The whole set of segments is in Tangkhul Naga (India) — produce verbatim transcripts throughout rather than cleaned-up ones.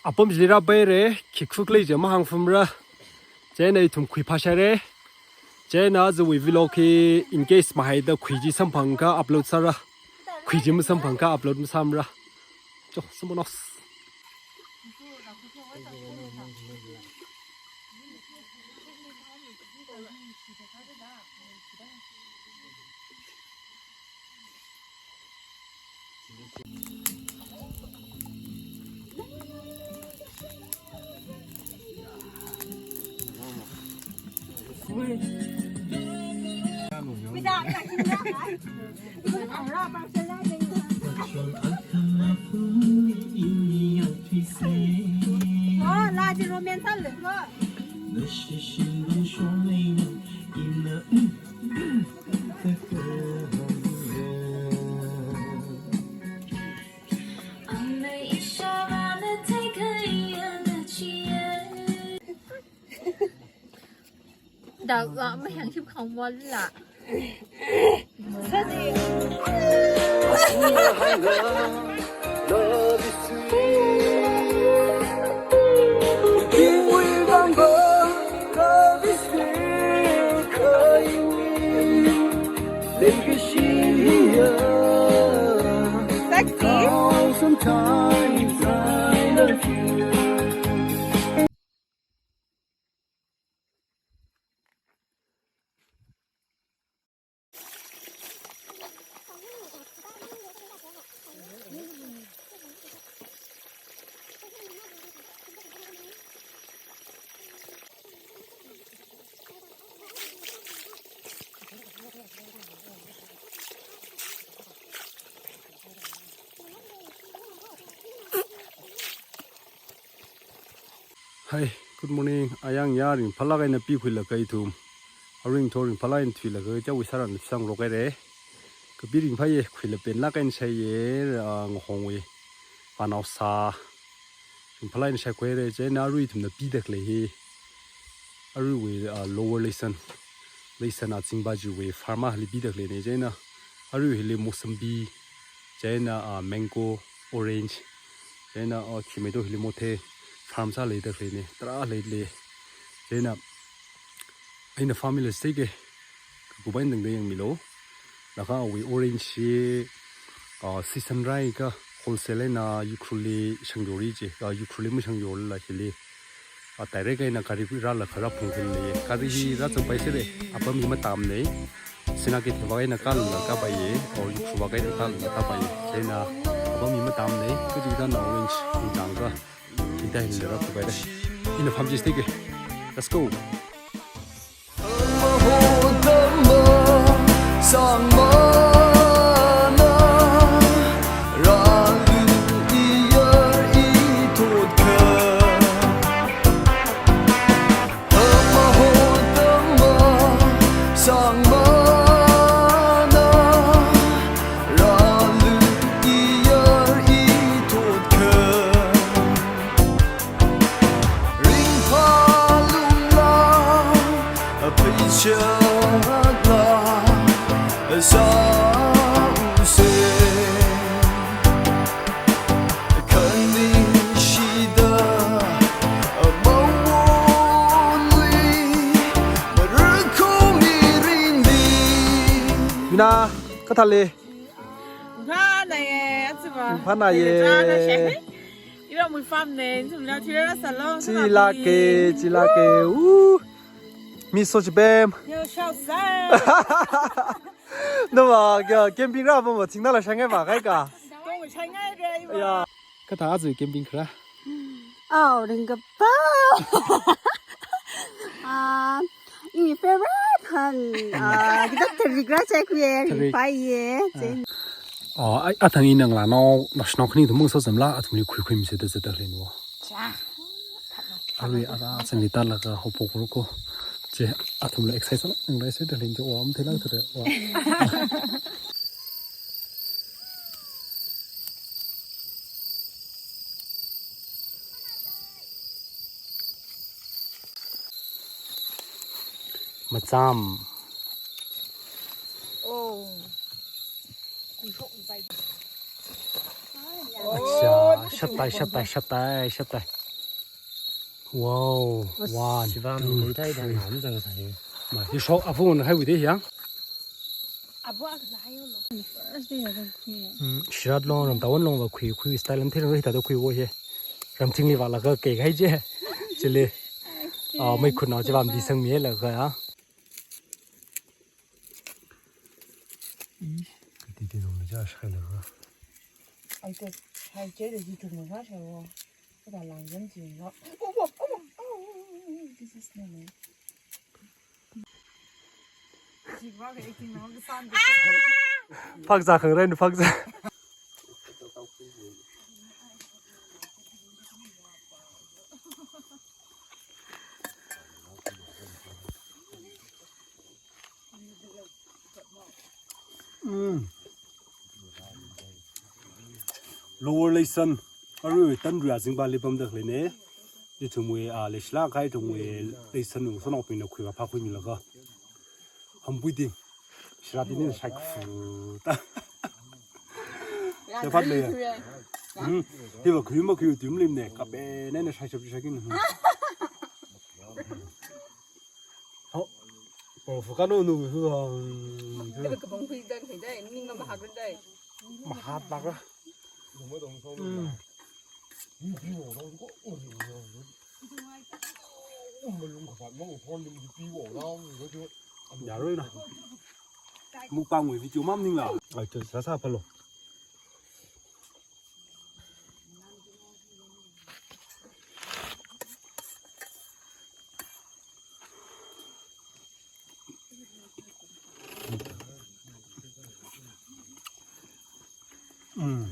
Apam chili rāpaire, khikha khalei chi mahāngfamra. Chieina ithum khuiphā sāhaire. Chieina ajawui vlog hi in case mahaida khui chi samphangakha upload sāra. Khui chi masamphangakha upload masāmara. Cho, samphangnos. Dak la mahāng ship khang wala. Sexy. Hi, good morning. Ayang ya ringphālāk eina pi khuilaga ithum. Aring tho ringphālāk eina thuilaga chawui sāran sāngarok haire. Kapi ringphāye, khuila penlāk eina shāye, ah, ngahongwui. Panao sā. Ringphālāk eina shākhui haire, chieina arui ithumna pida khalei hi. Aruiwui, ah, Lower Leisan. Leisan a Chingba chiwui farm a hili pida khaleine, chieina. Arui hili Mosombi. Chieina, ah, mango, orange. Chieina, ah, tomato hili mothe farm sā leida khaleine. Tarā leile. Chieina, eina farm hili sāke. Kakubai nangda yangmilu. Laga awui orange hi, ah, season rāakha wholesale eina Ukhrulli shangyorra chi. Ah, Ukhrulli mashangyorla hili. Ah, direct eina gari rālaga rāphungkhuihaile. Gari hi rāzangpai sāre. Apam hi matamne. Sina ke theva eina kālala kāpaiye. Or Ukhrul vak eina kālala kāpaiye. Chieina apam hi matamne. Kaji da na orange hi tangkha. Hithāda hili rāphukaire. Ina farm chi sāke. Let's go. Mina, kathāle? Phānaye, achiva. Phānaye. Iramui farm ne, chumla thira salo. Chilāke, chilāke. Ooh. Miss Sochipem. Yo, shout out. Nava, kya, camping rāpam va, thingnala shangai va, kaika. Tong shangai re, iva. Ya. Kathā aja camping kharā? Oh, ringkaphā. Ah, iwui favorite han, ah, kita tharik rāchai khuiye, tharik. Ringphāye, ah. Chi. Oh, ai, athang ina ngalānao, naoshinao khani ithum mung so zamla, athumli khuikhui misa da zada lei no. Cha. Arui ara changli tālaga hopo khuruko. Che, athumla exercise la, nang exercise da lei jo, wa, am thela thela, wa. Macham. Oh. Acha, shaptai, shaptai, shaptai, shaptai. Wow, one, two, three. Ma, hi shok, avu na hai wui de ya. Abu ak zai lo. First day la khui. Mm, Shirat long, Ramtawan long va khui, khui style am thil roi ta do khui wo he. Ramthingli va la ka ke gai je. Chile. Ah, mai khun na je vam di sang mi la ka ya. Ih, kati ti nong ja shai la ka. Ai te, hai che de ji thung ma shai wo. Ka ba lang jam ji lo. Oh, oh, oh, oh, oh, this is no, no. Phakza khangarai nu phakza. Mm. Lower Leisan, arui Tanrui azingba lipam da khaleina. Ithumwui, ah, leishilāk kahai ithumwui Leisan wui sanaobingna khuiga phākhui milaga. Hampui ting, Shirat li ni shai khuta. Shai phat leiya. Hmm. Hi va khui ma khui tim lim ne, kape ne ne shai shap shai kin. Hmm. Ho. Pao fu kano nu hu, um, hu. Ebe kabang hui dan hui dai, ning ma hak dai. Mahat bak la. Mm. Yaroi na. Mukbang wui video mam ning la. Ai, tu sasa phalo. Mm.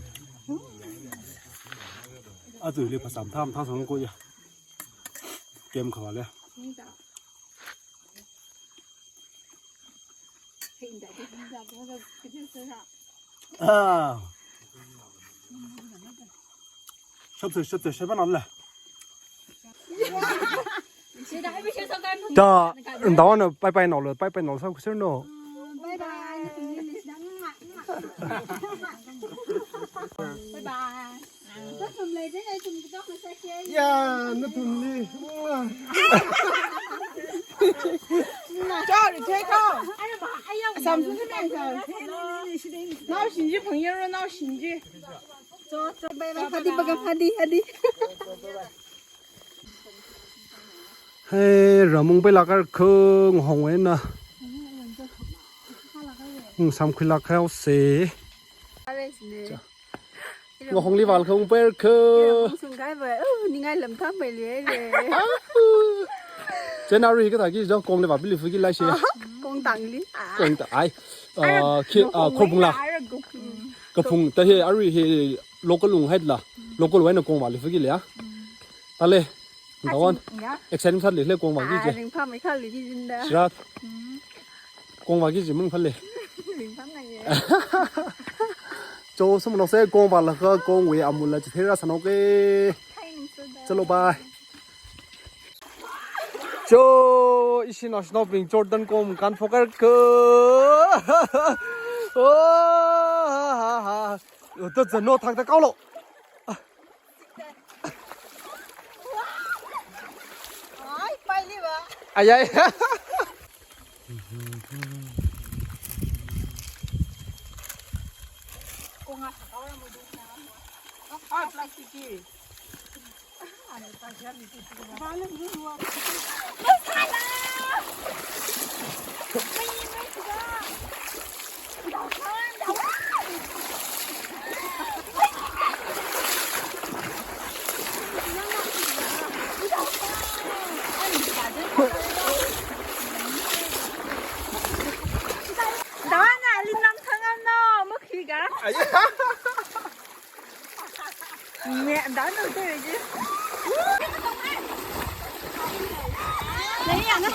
Atu li phasam tham tham sang ko ya. Kem khawa le. Ah. Shop se, shop se, shop na le. Ta, ndawana pai pai nolo, pai pai nolo sa kusir no. Bye bye. Bye bye. Ya, nathumli. Chao, ri chao. Samsung ni nang chao. Nao shinji, phang yaro, nao shinji. Cho, cho, bye bye. Hadi, baga, hadi, hadi. Hey, ramung pai lakar khung hong wena. Hung sam khui lak khao se. Ngahongli val khung per khe. Sungkai ba, oh, ningai lam tham bai le le. Chen arui kathā ki jo kong le va bili fu ki lai se. Kong tangli. Kong ta ai. Ah, khi, ah, khobung la. Kaphung ta he arui he local lung hai la. Local wai na kong va li fu ki le ya. Tale. Ndawan. Exciting sat li le kong va ki je. Ringpham mai khali ki jinda. Shirat. Kong va ki ji mun phale. Ringpham ngai ye. Cho sum no se kong va la kha kong wui amul la chithera sano ke. Chalo bye. Cho ishi national bing Jordan kom kan foker ke. Oh, ha, ha, ha. Yo to zano thang ta kao lo. Ai, pai li ba. Ai, ai. Kong a sakau ra mo du na. Ah, plastic ki. Dana, alim nam thangam no, mukhi ga. Ai. Nge, dana, tu ji. Nge, ya na.